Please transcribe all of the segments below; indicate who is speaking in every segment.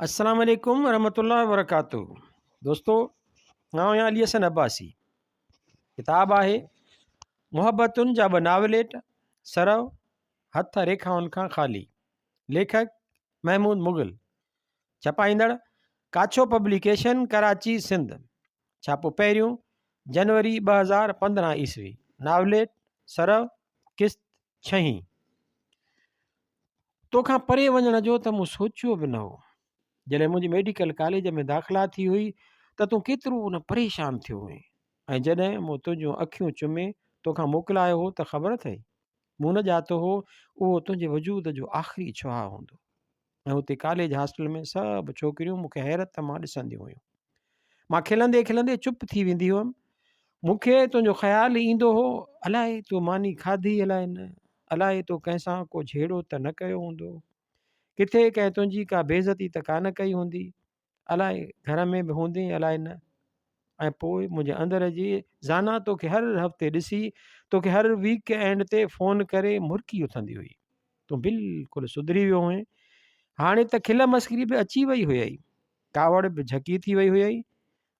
Speaker 1: السلام عليڪم ورحمة الله وبرڪاته دوستو آئون آهيان علي حسن عباسي ڪتاب آهي محبتن جا ٻه ناوليٽ سرو هٿ ريکائن کان خالي ليکڪ محمود مغل ڇپائيندڙ ڪاڇو پبليڪيشن ڪراچي سنڌ ڇاپو پهريون جنوري 2015 عيسوي ناوليٽ سرو قسط ڇهين توکان پري وڃڻ جو ته مون سوچيو به نه هو. جڏهن منهنجي ميڊيڪل ڪاليج ۾ داخلا ٿي هئي ته تون ڪيترو نه پريشان ٿيو هئين ۽ جڏهن مون تنهنجون اکيون چمي توکان موڪلايو هو ته خبر اٿئي مون نه ڄاتو هو اهو تنهنجي وجود جو آخري ڇهاء هوندو ۽ اتي ڪاليج هاسٽل ۾ سڀ ڇوڪريون مون کي حيرت مان ڏسنديون هيون. مان کلندي کلندي چپ ٿي ويندي هئم. مون کي تنهنجو خيال ايندو هو، الائي تو ماني کاڌي الائي نه، الائي تو ڪنهن سان ڪو جهيڙو ته نه ڪيو هوندو، ڪٿي ڪنهن تنهنجي ڪا بيعزتي ته ڪانه ڪئي هوندي، الائي گهر ۾ به هوندين الائي نه. ۽ پوء منهنجي اندر جي زانا توکي هر هفتي ڏسي، توکي هر ويڪ اينڊ تي فون ڪري مرڪي اٿندي هئي. تون بلڪل سڌري ويو هئين. هاڻي ته کل مسخري به اچي وئي هيئي. ڪاوڙ به جهڪي ٿي وئي هئي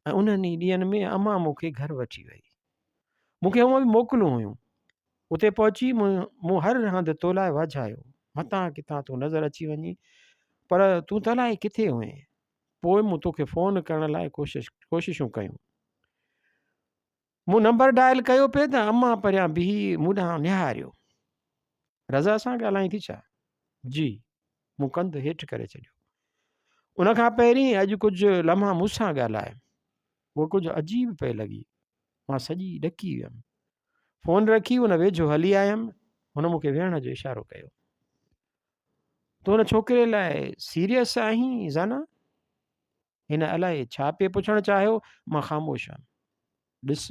Speaker 1: ۽ انهن ئي ڏينهن ۾ امان مون کي گهر وٺي وئي. مون کي هونء به موڪلون هيون. اتي پهچي مون هر هنڌ تو لاء واجهايو، متان ڪٿان تون نظر اچي وڃين، پر تون ته الائي ڪٿي هئين. پوء مون توکي فون ڪرڻ لاء ڪوششون ڪيون. مون نمبر ڊائل ڪيو پئي ته امان پريان بيهي مون ڏانهن نهاريو. رضا سان ڳالهائين ٿي ڇا؟ جي. مون ڪنڌ هيٺ ڪري ڇڏيو. ان کان پهرين اڄ ڪجهه لمحا مون سان ڳالهاء. هوء ڪجهه عجيب پئي لڳي. مان سڄي ڏڪي ويم. فون رکي ان ويجهو هلي آيم. هن مون کي ويهڻ جو اشارو ڪيو. تون ان ڇوڪري لاء سيريس آهين زانا؟ هن الائي ڇا پئي پڇڻ چاهيو، مان خاموش هئم. ڏس،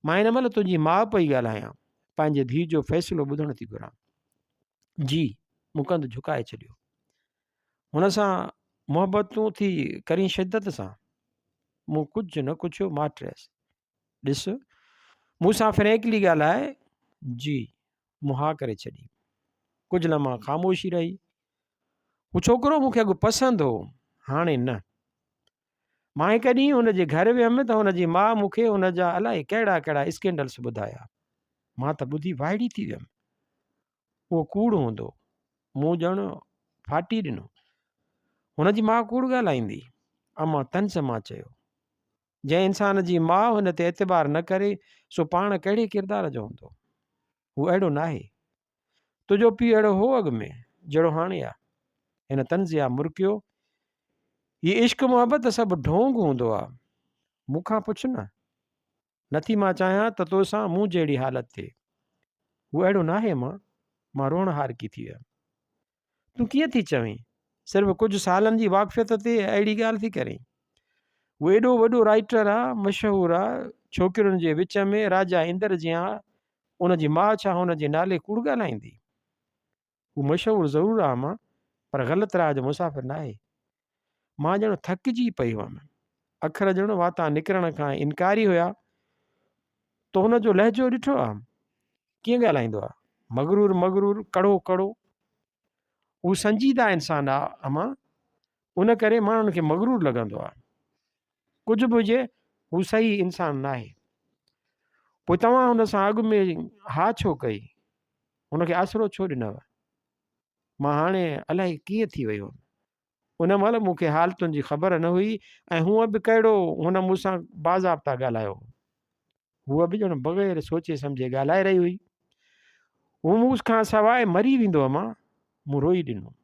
Speaker 1: مان هن مهل تنهنجي ماء پئي ڳالهايان، پنهنجي ڌيء جو فيصلو ٻڌڻ ٿي گهران. جي، مون ڪنڌ جهڪائي ڇڏيو. هن سان محبتون ٿي ڪرين شدت سان؟ مون ڪجهه نه ڪڇيو، ماٺ رهيس. ڏس، مون سان فرينڪلي ڳالهاء. جي، مون ها ڪري ڇڏي. ڪجهه لمحا خاموشي رهي. هو ڇوڪرو مون کي اڳ پسند هو، هاڻي نه. مان هڪ ڏينهن هن جي گهر ويم ته هن جي ماء مون کي هن جا الائي ڪهڙا ڪهڙا اسڪينڊلس ٻڌايا. مان ته ٻڌي وائڙي ٿي ويم. اهو ڪوڙ هوندو. مون ڄڻ ڦاٽي ڏنو. هن جي ماء ڪوڙ ڳالهائيندي. امان طنز مان چيو. جنهن انسان جي ماء هن تي اعتبار نه ڪري، سو پاڻ ڪهڙي ڪردار جو هوندو؟ هو اهڙو ناهي. تنهنجو پيء اهڙو هو اڳ ۾، جهڙو هاڻي آ. هن طنزيه مرڪيو. هي عشق محبت ته سڀ ڍونگ هوندو آ. مون کان پڇ نه. نٿي مان چاهيان ته تو سان مون جهڙي حالت ٿئي. هو اهڙو ناهي امان. مان روئڻهارڪي ٿي ويم. تون ڪيئن ٿي چوين؟ صرف ڪجهه سالن جي واقفيت تي اهڙي ڳالهه ٿي ڪرين؟ هو ايڏو وڏو رائيٽر آ، مشهور آ، ڇوڪرين جي وچ ۾ راجا اندر جيان آ، ان جي ماء ڇا هن جي نالي ڪوڙ ڳالهائيندي؟ هو مشهور ضرور آ امان، پر غلط راهه جو مسافر ناهي. مان ڄڻ ٿڪجي پئي هئم. اکر ڄڻ واتان نڪرڻ کان انڪاري هيا. تو هن جو لهجو ڏٺو آ؟ ڪيئن ڳالهائيندو آ؟ مغرور مغرور، ڪڙو ڪڙو. هو سنجيده انسان آ امان، ان ڪري ماڻهن کي مغرور لڳندو آ. ڪجهه به هجي هو صحيح انسان ناهي. پوء توهان هن سان اڳ ۾ ها ڇو ڪئي؟ هن کي آسرو ڇو ڏنو؟ مان هاڻي الائي ڪيئن ٿي وئي هئم. ان مهل مون کي حالتن جي خبر نه هئي ۽ هونء به ڪهڙو هن مون سان باضابطا ڳالهايو هو. هوء به ڄڻ بغير سوچي سمجهي ڳالهائي رهي هئي. هو مون کان سواء مري ويندو امان. مون روئي ڏنو.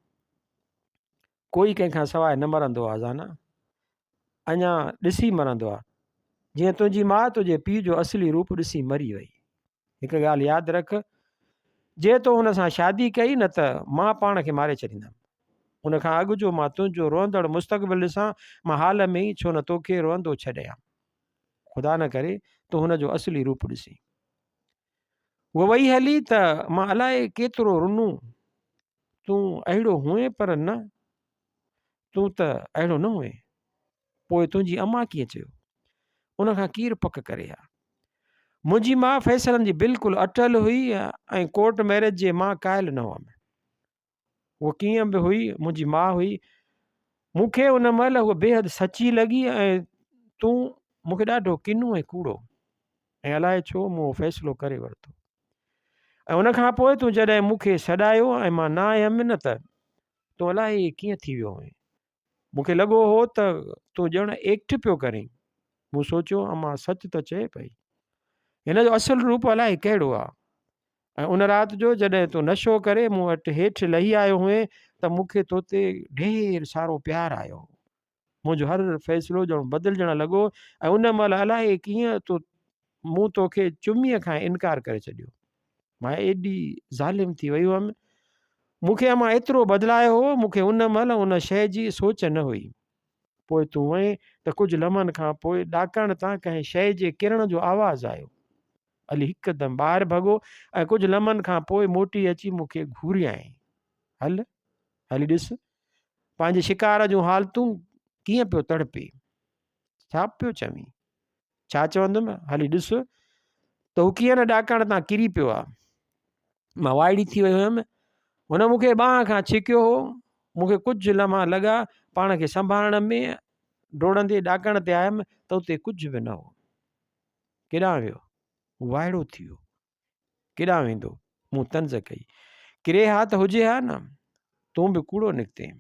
Speaker 1: ڪوئي ڪنهن کان سواء نه مرندو آ زانا. اڃا ڏسي مرندو آ. جيئن تنهنجي ماء تنهنجي پيء جو اصلي روپ ڏسي مري وئي. هڪ ڳالهه ياد رک، جي تو هن سان شادي ڪئي نه ته مان پاڻ کي ماري ڇڏيندم. ان کان اڳ جو مان تنهنجو روئندڙ مستقبل ڏسان، مان حال ۾ ئي ڇو نه توکي روئندو ڇڏيان. خدا نه ڪري تون هن جو اصلي روپ ڏسين. هوء وئي هلي ته مان الائي ڪيترو رنو. تون اهڙو هئين پر نه، تون ته اهڙو نه هئين. پوء تنهنجي امان ڪيئن چيو؟ ان کان ڪير پڪ ڪري ها. منهنجي ماء فيصلن جي بلڪل اٽل هئي ۽ ڪورٽ ميرج جي مان قائل نه هئم. هوء ڪيئن به هئي منهنجي ماء هئي. مون کي ان مهل هوء بيحد سچي لڳي ۽ تون مون کي ڏاڍو ڪنو ۽ ڪوڙو ۽ الائي ڇو مون اهو فيصلو ڪري ورتو. ۽ ان کان پوء تون جڏهن مون کي سڏايو ۽ مان نه آيم نه ته تون الائي ڪيئن ٿي ويو هئين. مون کي لڳو هو ته تون ڄڻ ايڪٽ پيو ڪرين. مون سوچيو امان سچ ته چئي پئي. هن جو اصل روپ الائي ڪهڙو آ. ۽ ان رات جو جڏهن تون نشو ڪري مون وٽ هيٺ لهي آيو هئين ته مون کي تو تي ڍير سارو پيار آيو هو. منهنجو هر فيصلو ڄڻ بدلجڻ لڳو ۽ ان مهل الائي ڪيئن تو مون توکي چميء کان انڪار ڪري ڇڏيو. مان ايڏي ظالم ٿي وئي هئم. مون کي امان ايترو بدلايو هو، مون کي ان مهل ان شيء جي سوچ نه هئي. پوء تون وئين ته ڪجهه لمحن کان پوء ڏاڪڻ تان ڪنهن شيء جي ڪرڻ جو آواز آيو. علي هڪدم ٻاهر ڀڳو ۽ ڪجهه لمحن کان پوء موٽي اچي مون کي گهوريائين. هل، هلي ڏس، پنهنجي شڪار جون حالتون ڪيئن پيو تڙپي. ڇا پيو چوين؟ ڇا چوندم، هلي ڏس ته هو ڪيئن نه ڏاڪڻ تان ڪري پيو آ. مان وائڙي ٿي وئي هيم. هن مون کي ٻانهن کان ڇڪيو هو. مون کي ڪجهه لمحا لڳا پاڻ کي سنڀالڻ ۾. ڊوڙندي ڏاڪڻ تي آيم ته اتي ڪجهه به نه هو. ڪيڏانهن ويو؟ هو وائڙو ٿي ويو. ڪيڏانهن ويندو؟ مون طنز ڪئي. ڪري ها ته هجي ها نه. تون به ڪوڙو نڪتين.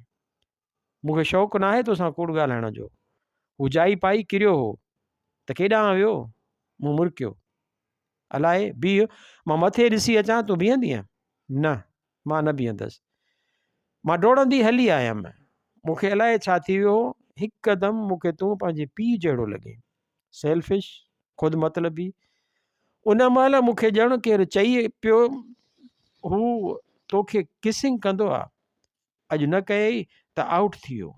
Speaker 1: مون کي شوق ناهي توسان ڪوڙ ڳالهائڻ جو. هو جائي پائي ڪريو هو ته ڪيڏانهن ويو؟ مون مرڪيو. الائي، بيهه، مان مٿي ڏسي اچان، تون بيهندينء؟ نه، مان نه بيهندس. مان ڊوڙندي هلي آيم. مون کي الائي ڇا ٿي ويو هو، هڪدم مون کي تون پنهنجي پيء جهڙو لڳين. سيلفش، خود مطلبي. ان مهل مون کي ڄڻ ڪير چئي پيو، هو توکي ڪسنگ ڪندو آ. اڄ نه ڪيئي ته آئوٽ ٿي ويو.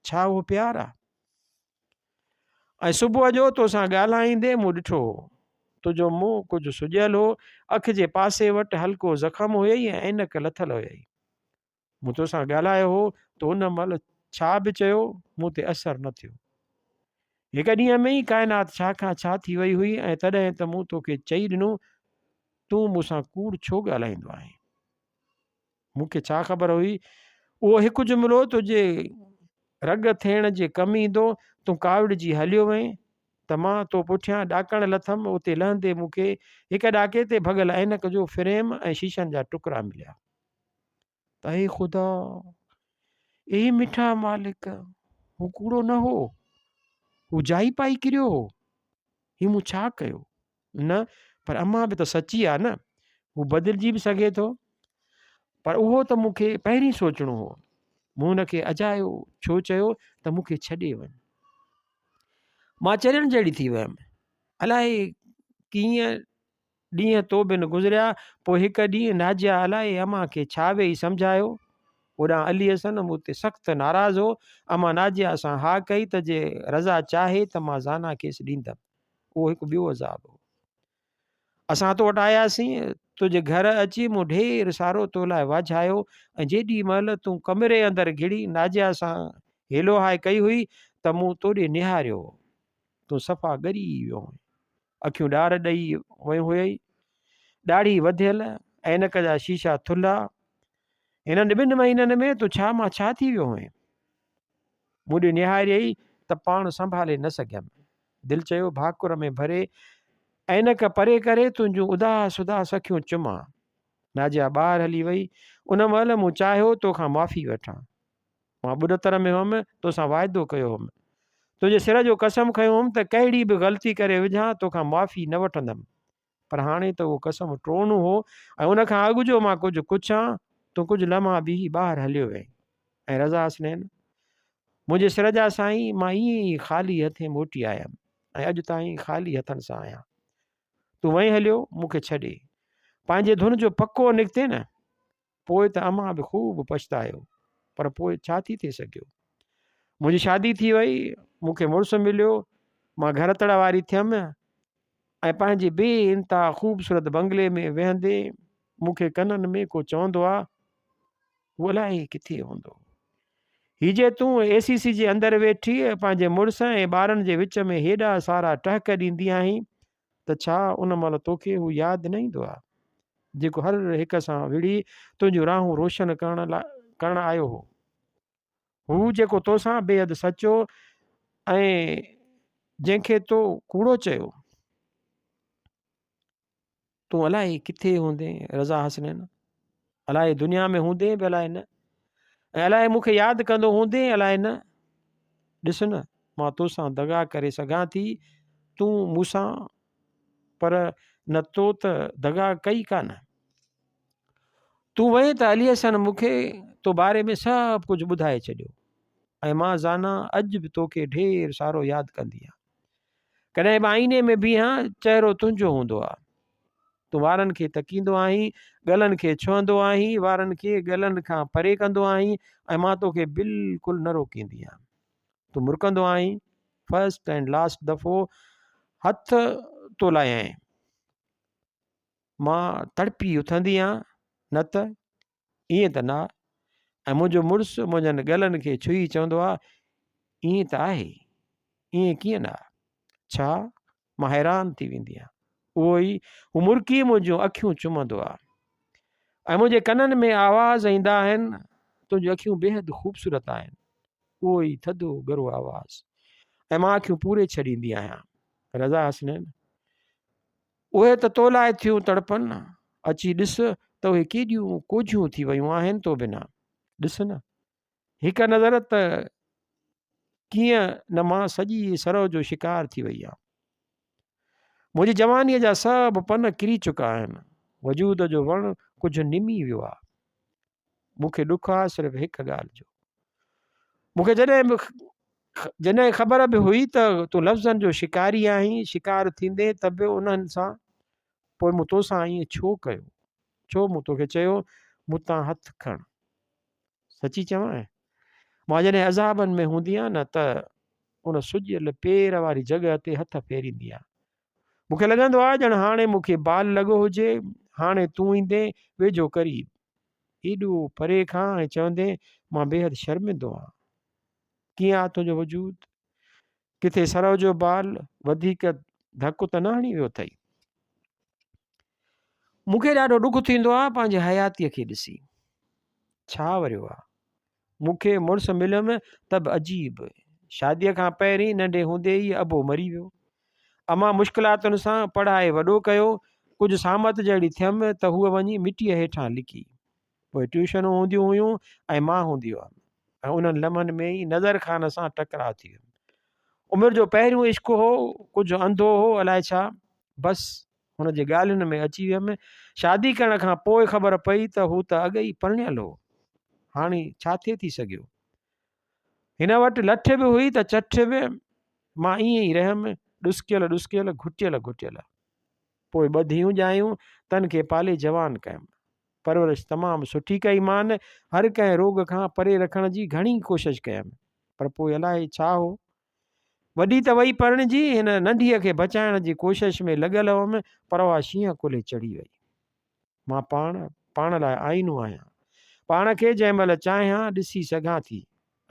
Speaker 1: ڇا اهو پيار آ؟ ۽ صبح جو توسان ڳالهائيندي مون ڏٺو هو. تنهنجو منهن ڪجهه سڄيل هو، اک جي پاسي وٽ هلڪو زخم هيئي ۽ عينڪ لٿل هيئي. مون توسان ڳالهايو هو، تو ان مهل ڇا به چيو، مون تي اثر نه ٿيو. هڪ ڏينهن ۾ ئي ڪائنات ڇا کان ڇا ٿي وئي هئي ۽ تڏهن ته مون توکي چئي ڏنو، تون مون سان ڪوڙ ڇو ڳالهائيندو آهين؟ مون کي ڇا خبر هئي اهو هڪ جملو تنهنجي رڳ ٿيڻ جي ڪم ايندو. تون ڪاوڙجي هليو وئين ته مان تو پٺيان ڏاڪڻ لٿم. اتي لهندي مون کي هڪ ڏاڪي تي ڀڳل عينڪ جو فريم ۽ شيشن جا ٽڪرا مليا. ته اي خدا! اي مٺا مالڪ! هو ڪوڙو نه هو. هو جائي پائي ڪريو هو. هي مون ڇا ڪيو؟ نه پر امان به ته سچي آ نه، هو بدلجي به سگهي ٿو. پر اهو ته مون کي پهرين سوچڻو هو. مون هن کي اجايو ڇو چيو ته مون کي ڇڏي وڃ. مان چرين جهڙي ٿي ويم. الائي ڪيئن ڏينهن تو بن گذريا. پوء هڪ ڏينهن ناجيا الائي امان کي ڇا ويهي سمجهايو. هوڏانهن علي حسن مون تي سخت ناراض هو. امان ناجيا سان ها ڪئي ته جي رضا چاهي ته مان زانا کيس ڏيندم. اهو هڪ ٻيو عذاب هو. اسان تو وٽ آياسين، تنهنجي گهر اچي مون ڍير سارو تو لاء واجهايو ۽ جيڏي مهل تون ڪمري اندر گهڙي ناجيا سان هيلو هاء ڪئي هئي ته مون توڏي نهاريو هو. تون صفا ڳري ويو هئين. اکيون ڏار ڏئي ويون هيئي. ڏاڙهي وڌيل، عينڪ جا شيشا ٿلها. هنن ٻن مهينن ۾ تون ڇا مان ڇا ٿي ويو هئين؟ مون ڏي نهاريئي ته پاڻ سنڀالي نه سگهيم. دل چيو ڀاڪر ۾ ڀري عينڪ پري ڪري تنهنجون اداس اداس اکيون چمان. ناجيا ٻاهر هلي وئي. ان مهل مون چاهيو توکان معافي وٺان. مان ٻڏتر ۾ هئم، توسان واعدو ڪيو هئم. تنهنجي سر جو قسم کنيو هئم ته ڪهڙي به غلطي ڪري وجهان توکان معافي نه وٺندم. پر هاڻي ته اهو قسم ٽوڙڻو هو ۽ ان کان اڳ جو مان ڪجهه ڪڇان، تون ڪجهه لمحا بيهي ٻاهر هليو وئين. ۽ رضا حسنين، منهنجي سر جا سائين، مان ائين ئي خالي هٿين موٽي آيم ۽ اڄ تائين خالي هٿن سان آهيان. تون وئين هليو، مون کي ڇڏي. پنهنجي ڌن جو پڪو نڪتين نه؟ پوء ته امان به خوب پڇتايو، پر پوء ڇا ٿي ٿي سگهيو. منهنجي شادي ٿي وئي، مون کي مڙس مليو، مان گهر تڙ واري ٿيم ۽ پنهنجي بي انتها خوبصورت بنگلي ۾ ويهندي مون کي ڪنن ۾ ڪو چوندو آ، هو الائي ڪٿي هوندو. هي جي تون اي سي سي جي اندر ويٺي پنهنجي مڙس ۽ ٻارن جي وچ ۾ هيڏا سارا ٽهڪ ڏيندي آهين ته ڇا ان مهل توکي هو ياد نه ايندو آ، جيڪو هر هڪ سان وڙهي تنهنجون راهون روشن ڪرڻ آيو هو. هو جيڪو توسان بيحد سچو ۽ جنهن کي تو ڪوڙو چيو. تون الائي ڪٿي هوندين رضا حسنين، الائي دنيا ۾ هوندين به الائي نه، ۽ الائي مون کي ياد ڪندو هوندين الائي نه. ڏس نه مان توسان دغا ڪري سگهان ٿي، تون مون سان پر نه تو ته دغا ڪئي ڪانه. تون وئين ته علي حسن مون کي تو باري ۾ سڀ ڪجهه ٻڌائي ڇڏيو ۽ مان زانا اڄ به توکي ڍير سارو ياد ڪندي آهيان. ڪڏهن به آئيني ۾ بيهان چهرو تنهنجو هوندو آ. تون وارن کي تڪيندو آهين، ڳلن کي ڇهندو آهين، وارن کي ڳلن کان پري ڪندو آهين ۽ مان توکي بلڪل نه روڪيندي آهيان. تون مرڪندو آهين، فرسٽ اينڊ لاسٽ دفعو هٿ تو لايائين. مان تڙپي اٿندي آهيان، نه ته ائين ته نه آ. ۽ منهنجو مڙس منهنجن ڳلن کي ڇهي چوندو آ، ائين ته آهي، ائين ڪيئن نه آ؟ ڇا؟ مان حيران ٿي ويندي آهيان. اهو ئي هو مرڪي منهنجون اکيون چمندو آ ۽ منهنجي ڪنن ۾ آواز ايندا آهن، تنهنجون اکيون بيحد خوبصورت آهن. اهو ئي ٿڌو ڳرو آواز ۽ مان اکيون پوري ڇڏيندي آهيان. رضا حسنين! اهي ته تو لاء ٿيون تڙپن، اچي ڏس ته اهي ڪيڏيون ڪوجهيون ٿي ويون آهن تو بنا. ڏس نه، هڪ نظر ته ڪيئن نه مان سڄي سرء جو شڪار ٿي وئي آهيان. منهنجي جوانيء جا سڀ پن ڪري چڪا آهن، وجود جو وڻ ڪجهه نمي ويو آهي. مون کي ڏک آ صرف هڪ ڳالهه جو. مون کي جڏهن به جڏهن خبر به هئي ته تون لفظن جو شڪاري آهين، شڪار ٿيندين ته به انهن سان، پوء مون توسان ائين ڇو ڪيو؟ ڇو مون توکي چيو، مون تان هٿ کڻ. سچي چوانء، مان جڏهن عذابن ۾ هوندي آهيان نه ته ان سڄيل پير واري جڳهه تي هٿ ڦيريندي آهيان. مون کي لڳندو آهي ڄڻ هاڻي مون کي بال لڳو هجي، هاڻي تون ايندين ويجهو قريب، ايڏو پري کان ۽ چوندين مان بيحد شرمندو آهيان. ڪيئن آ تنهنجو وجود؟ ڪٿي سرء جو بال وڌيڪ ڌڪ ته نه هڻي ويو اٿئي؟ مون کي ڏاڍو ڏک ٿيندو آ پنهنجي حياتيء کي ڏسي. ڇا وريو آ؟ مون کي مڙس مليم ته به عجيب. شاديء کان پهرين ننڍي هوندي ئي ابو مري ويو. امان مشڪلاتن سان پڙهائي وڏو ڪيو. ڪجهه سامت جهڙي ٿيم ته هوء وڃي مٽيء هيٺان لڪي. پوء ٽيوشنون هونديون هيون ۽ مان هوندي هئم ۽ انهن لمحن ۾ ئي نظر خان سان ٽڪراء ٿي ويم. عمر جو پهريون عشق هو، ڪجهه انڌو هو الائي ڇا. بس هن جي ڳالهين ۾ اچي ويم. شادي ڪرڻ کان پوء خبر پئي ته هو ته اڳ ئي پرڻيل هو. هاڻي ڇا ٿئي ٿي سگهيو. هن وٽ لٺ به هئي ته چٺ به. مان ائين ئي رهيم، ڏسڪيل ڏسڪيل، گهٽيل گهٽيل. پوء ٻه ڌيئون ڄايون، تن کي پالي جوان ڪيم. پرورش تمام سٺي ڪئي مان، هر ڪنهن روڳ کان پري رکڻ جي گهڻي ڪوشش ڪيم. پر پوء الائي ڇا هو، وڏي ته وئي پرڻجي، هن ننڍيء کي بچائڻ جي ڪوشش ۾ لڳل هئم، پر اها شينهن ڪلهي چڙهي وئي. مان پاڻ، پاڻ لاء آئينو آهيان. پاڻ کي جنهن مهل چاهيان ڏسي سگهان ٿي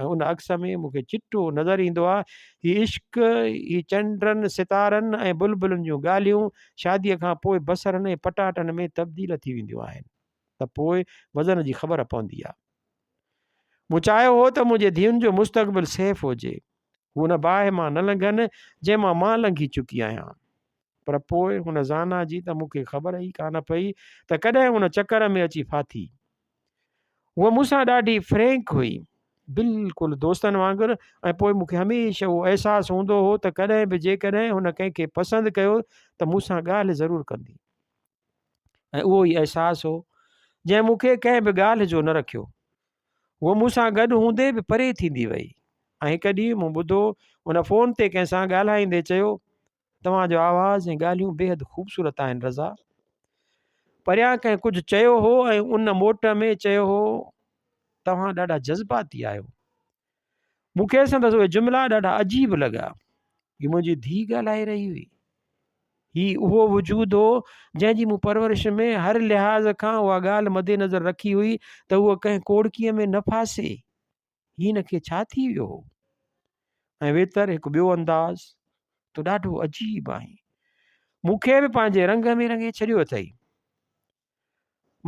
Speaker 1: ۽ ان عڪس ۾ مون کي چٽو نظر ايندو آهي، هي عشق، هي چنڊن، ستارن ۽ بلبلن جون ڳالهيون شاديء کان پوء بصرن ۽ پٽاٽن ۾ تبديل ٿي وينديون آهن ته پوء وزن جي خبر پوندي آهي. مون چاهيو هو ته منهنجي ڌيئن جو مستقبل سيف هجي. هو ان باهه مان نه لنگهن، جنهن مان مان لنگهي چڪي آهيان. پر پوء هن زانا جي ته مون کي خبر ئي ڪانه پئي ته ڪڏهن ان چڪر ۾ اچي ڦاٿي. هوء مون سان ڏاڍي فرينڪ هئي، بلڪل دوستن وانگر ۽ پوء مون کي هميشه اهو احساس هوندو هو ته ڪڏهن به جيڪڏهن هن ڪنهن کي پسند ڪيو ته مون سان ڳالهه ضرور ڪندي. ۽ اهو ئي احساس هو جنهن مون کي ڪنهن به ڳالهه جو نه رکيو. هوء مون سان گڏ هوندي به پري ٿيندي وئي ۽ هڪ ڏينهن مون ٻڌو هن فون تي ڪنهن سان ڳالهائيندي چيو، توهان جو آواز ۽ ڳالهيون بيحد خوبصورت آهن رضا. پريان ڪنهن ڪجهه چيو هو ۽ ان موٽ ۾ چيو هو، توهان ڏاڍا جذباتي آهيو. مون کي سندس اهي جملا ڏاڍا عجيب لڳا. هي منهنجي ڌيء ڳالهائي رهي هئي. هي اهو وجود هو جنهن جي مون پرورش ۾ هر لحاظ کان اها ڳالهه مدنظر رکي هئي ته هوء ڪنهن ڪوڙڪيء ۾ نه ڦاسي. هي هن کي ڇا ٿي ويو هو؟ ۽ ويتر هڪ ٻيو انداز، تون ڏاڍو عجيب آهين. مون کي به پنهنجي رنگ ۾ رڱي ڇڏيو اٿئي.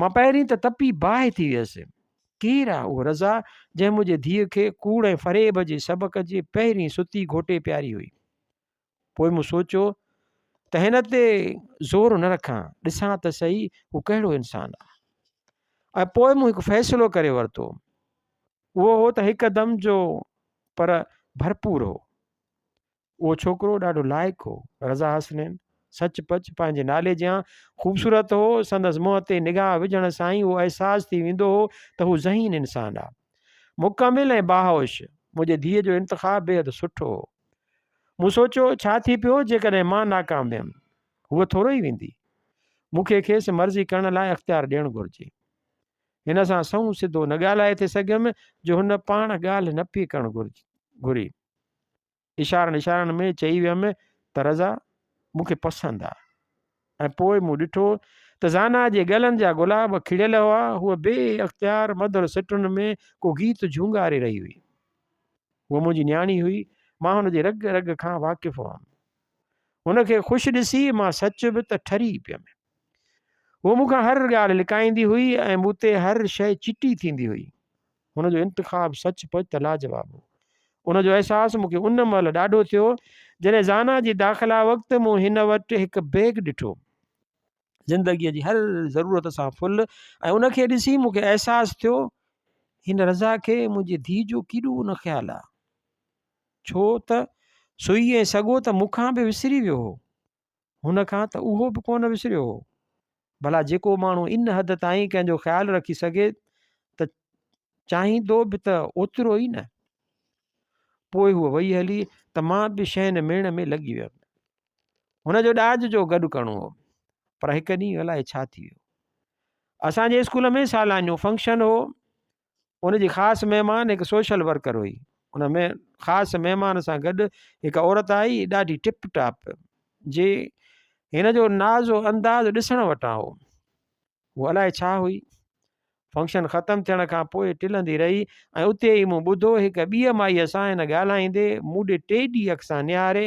Speaker 1: مان پهرين ته تپي باهه ٿي ويس. ڪير آ اهو رضا جنهن منهنجي ڌيء کي ڪوڙ ۽ فريب جي سبق جي پهرين ستي گهوٽي پياري هئي. پوء مون سوچيو ته هن تي زور نه رکان، ڏسان ته سهي هو ڪهڙو انسان آ. ۽ پوء مون هڪ فيصلو ڪري ورتو. اهو هو ته هڪدم جو پر ڀرپور هو. اهو ڇوڪرو ڏاڍو لائق هو. رضا حسنين سچ پچ پنهنجي نالي جيان خوبصورت هو. سندس منهن تي نگاهه وجهڻ سان ئي اهو احساس ٿي ويندو هو ته هو ذهين انسان آ. مڪمل ۽ باهوش. منهنجي ڌيء جو انتخاب بيحد سٺو هو. مون سوچيو، ڇا ٿي پيو جيڪڏهن مان ناڪام ويم؟ هوء ٿورو ئي ويندي. مون کي کيس مرضي ڪرڻ لاء اختيار ڏيڻ گهرجي. هن سان سنئون سڌو نه ڳالهائي ٿي سگهيم جو هن پاڻ ڳالهه نه پئي ڪرڻ گهري. اشارن اشارن ۾ چئي ويم ته رضا مون کي پسند آ ۽ پوء مون ڏٺو ته زانا جي ڳلن جا گلاب کڙيل هئا، هوء بي اختيار مڌر سٽن ۾ ڪو گيت جهونگاري رهي هئي. هوء منهنجي نياڻي هئي، مان هن جي رڳ رڳ کان واقف هئم. هن کي خوش ڏسي مان سچ به ته ٺري پيم. هوء مون کان هر ڳالهه لڪائيندي هئي ۽ مون تي هر شيء چٽي ٿيندي هئي. هن جو انتخاب سچ پچ ته لاجواب هو. ان جو احساس مون کي ان مهل ڏاڍو ٿيو، جڏهن زانا جي داخلا وقت مون هن وٽ هڪ بيگ ڏٺو. زندگيء جي هر ضرورت سان ڦل ۽ ان کي ڏسي مون کي احساس ٿيو، هن رضا کي منهنجي ڌيء جو ڪيڏو نه خيال آ. ڇو ته سوئي ۽ سڳو ته مون کان به وسري ويو هو. هن کان ته اهو به ڪونه وسريو هو. ڀلا جيڪو ماڻهو ان حد تائين ڪنهن جو خيال رکي سگهي ته چاهيندو به ته اوترو ئي نه. پوء هوء وئي هلي ته مان به شين ميڙڻ ۾ لڳي ويم. هن جو ڏاج جو گڏ ڪرڻو هو. پر هڪ ڏينهن الائي ڇا ٿي ويو. اسان جي اسڪول ۾ سالانيو فنڪشن هو. ان جي خاص مهمان هڪ سوشل ورڪر هئي. ان ۾ خاص مهمان سان گڏ هڪ عورت آئي ڏاڍي ٽپ ٽاپ جي هن جو ناز و انداز ڏسڻ وٽان هو. هو الائي ڇا هئي. فنڪشن ختم ٿيڻ کان پوء ٽلندي رهي ۽ اتي ئي مون ٻڌو هڪ ٻيء مائيء سان هن ڳالهائيندي مون ڏي ٽيڏي اک سان نهاري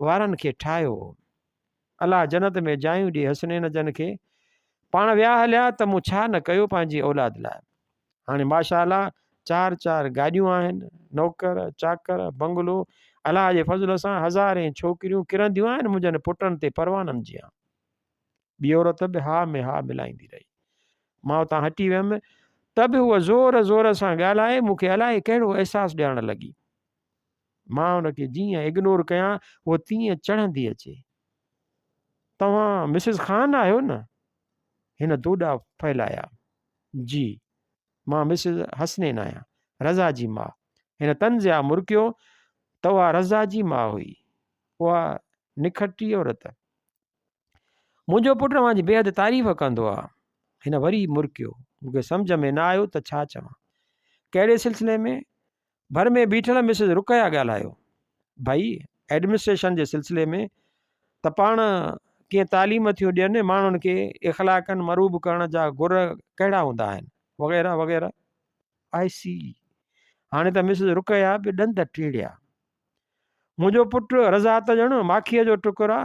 Speaker 1: وارن کي ٺاهيو هو. الله جنت ۾ جايون ڏي حسنين جن کي. پاڻ ويا هليا ته مون ڇا نه ڪيو پنهنجي اولاد لاء. هاڻي ماشاء الله چار چار گاڏيون آهن، نوڪر، چاڪر، بنگلو، الله جي فضل سان هزارين ڇوڪريون ڪرنديون آهن منهنجن پٽن تي پروانن جيان. ٻي عورت به ها ۾ ها ملائيندي رهي. مان اتان هٽي ويم ته به هوء زور زور سان ڳالهائي مون کي الائي ڪهڙو احساس ڏيارڻ لڳي. مان ان کي جيئن اگنور ڪيان هوء تيئن چڙهندي اچي. توهان مسز خان آهيو نه؟ هن دوڏا ڦهلايا. جي، مان مسز حسنين آهيان، رضا جي ماء. هن طنزيا مرڪيو ته اها رضا جي ماء هئي. اها نکٽي عورت. منهنجو پٽ اوهان جي بيحد تعريف ڪندو آ. هن وري مرڪيو. مون کي سمجهه ۾ نه آيو ته ڇا چوان. ڪهڙي سلسلي ۾؟ ڀر ۾ بيٺل مسز رقيه ڳالهايو. ڀائي، ايڊمنسٽريشن جي سلسلي ۾ ته پاڻ ڪيئن تعليم ٿيون ڏين، ماڻهن کي اخلاقن مرعوب ڪرڻ جا گر ڪهڙا هوندا آهن، وغيره وغيره. آء سي. هاڻي ته مسز رقيه به ڏند ٽيڙيا. منهنجو پٽ رضا ته ڄڻ ماکيء جو ٽڪر آ.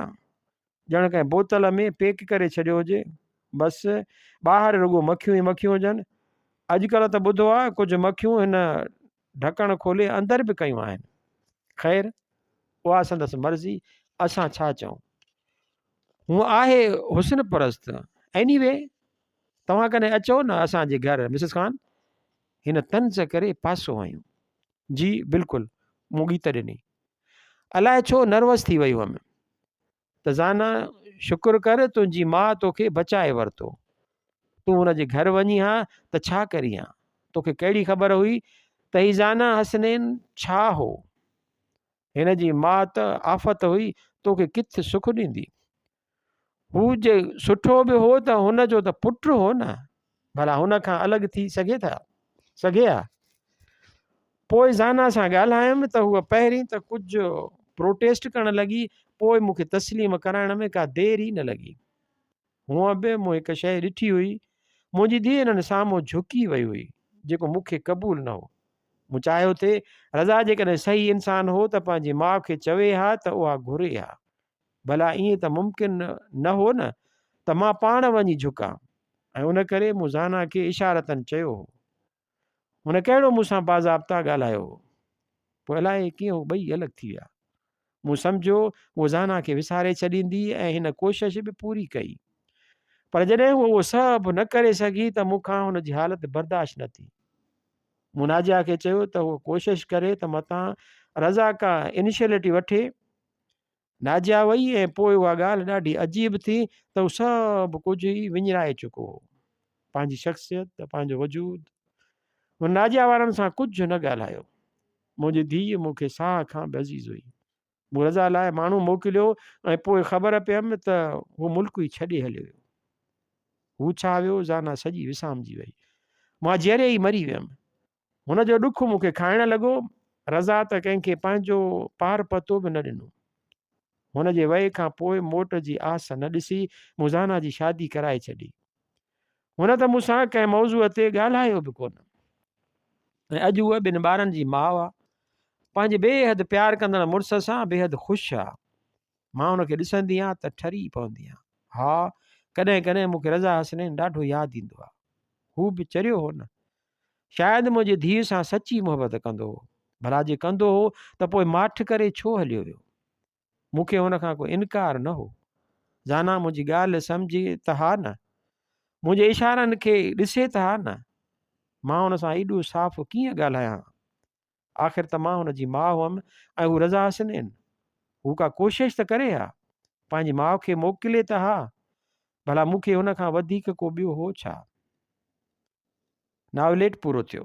Speaker 1: ڄڻ ڪنهن بوتل ۾ پيڪ ڪري ڇڏيو هجي. بس ٻاهر رڳو مکيون ئي مکيون هجن. اڄڪلهه ته ٻڌو آ ڪجهه مکيون هن ڍڪڻ کولي اندر به ڪيون آهن. خير اها سندس مرضي اسان ڇا چئون. هونء آهي حسن پرست. ايني وي توهان ڪڏهن اچو نه اسان جي گهر مسز خان. هن طنز ڪري پاسو هنيو. جي بلڪل مون ڳيت ڏني. الائي ڇو نروس ٿي وئي هئم. ته زانا شڪر ڪر تنهنجي ماء توکي بچائي ورتو. تون هن جي گهر وڃين ها ته ڇا ڪرين ها. توکي ڪهڙي خبر هئي ته هي زانا حسنين ڇا هو. هن جي ماء ته آفت هئي توکي ڪٿ سک ڏيندي. هو جي سٺو به هو ته هن جو ته پٽ هو نه. ڀلا هن کان الڳ ٿي سگهي ٿا سگهي ها. پوء زانا سان ڳالهايم ته هوء پهرين ته ڪجهه پروٽيسٽ ڪرڻ لڳي، پوء مون کي تسليم ڪرائڻ ۾ ڪا دير ئي نه لڳي. هونء به مون هڪ شيء ڏٺي هئي، منهنجي ڌيء هنن سامهون جهڪي وئي هئي، جيڪو مون کي قبول نه هو. مون چاهيو ٿي، رضا جيڪڏهن صحيح انسان هو ته پنهنجي ماء کي چوي ها ته اها گهري ها. ڀلا ائين ته ممڪن نه هو نه ته مان پاڻ وڃي جهڪان ۽ ان ڪري مون زانا کي اشارتن چيو هو. هن ڪهڙو مون سان باضابطا ڳالهايو هو. پوء الائي ڪيئن هو ٻئي الڳ ٿي ويا. مون سمجهيو هوء زانا کي وساري ڇڏيندي ۽ هن ڪوشش به پوري ڪئي. پر جڏهن هوء اهو سڀ نه ڪري سگهي ته مون کان هن جي حالت برداشت نه ٿي. مون ناجيا کي چيو ته هوء ڪوشش ڪري ته متان رضا ڪا انيشلٽي وٺي. ناجيا وئي ۽ پوء اها ڳالهه ڏاڍي عجيب ٿي ته هو سڀ ڪجهه ئي وڃرائي چڪو هو. پنهنجي شخصيت، پنهنجو وجود. هن ناجيا وارن سان ڪجهه نه ڳالهايو. منهنجي ڌيء مون کي ساهه کان به عزيز هئي. مون رضا لاء ماڻهو موڪليو ۽ پوء خبر پيم ته هو ملڪ ئي ڇڏي هليو ويو. هو ڇا ويو، زانا سڄي وسامجي وئي. مان جيئري ئي مري ويم. هن جو ڏک مون کي کائڻ لڳو. رضا ته ڪنهن کي پنهنجو پار پتو به نه ڏنو. هن جي وئي کان پوء موٽ جي آس نه ڏسي مون زانا جي شادي ڪرائي ڇڏي. هن ته مون سان ڪنهن موضوع تي ڳالهايو به ڪونه. ۽ اڄ هوء ٻن ٻارن جي ماء آ. پنهنجي بي حد پيار ڪندڙ مڙس سان بي حد خوش آ. مان هن کي ڏسندي آهيان ته ٺري پوندي آهيان. ها، ڪڏهن ڪڏهن مون کي رضا حسنين ڏاڍو ياد ايندو آ. هو به چريو هو نه. شايد منهنجي ڌيء سان سچي محبت ڪندو هو. ڀلا جي ڪندو هو ته پوء ماٺ ڪري ڇو هليو ويو؟ مون کي هن کان ڪو انڪار نه هو. زانا منهنجي ڳالهه سمجهي ته ها نه. منهنجي اشارن کي ڏسي ته ها نه. مان هن سان ايڏو صاف ڪيئن ڳالهايان؟ آخر ته مان هن جي ماء هئم ۽ هو رضا حسنين. هو ڪا ڪوشش ته ڪري ها. پنهنجي ماء کي موڪلي ته ها. ڀلا مون کي هن کان وڌيڪ ڪو ٻيو هو ڇا؟ ناوليٽ پورو ٿيو.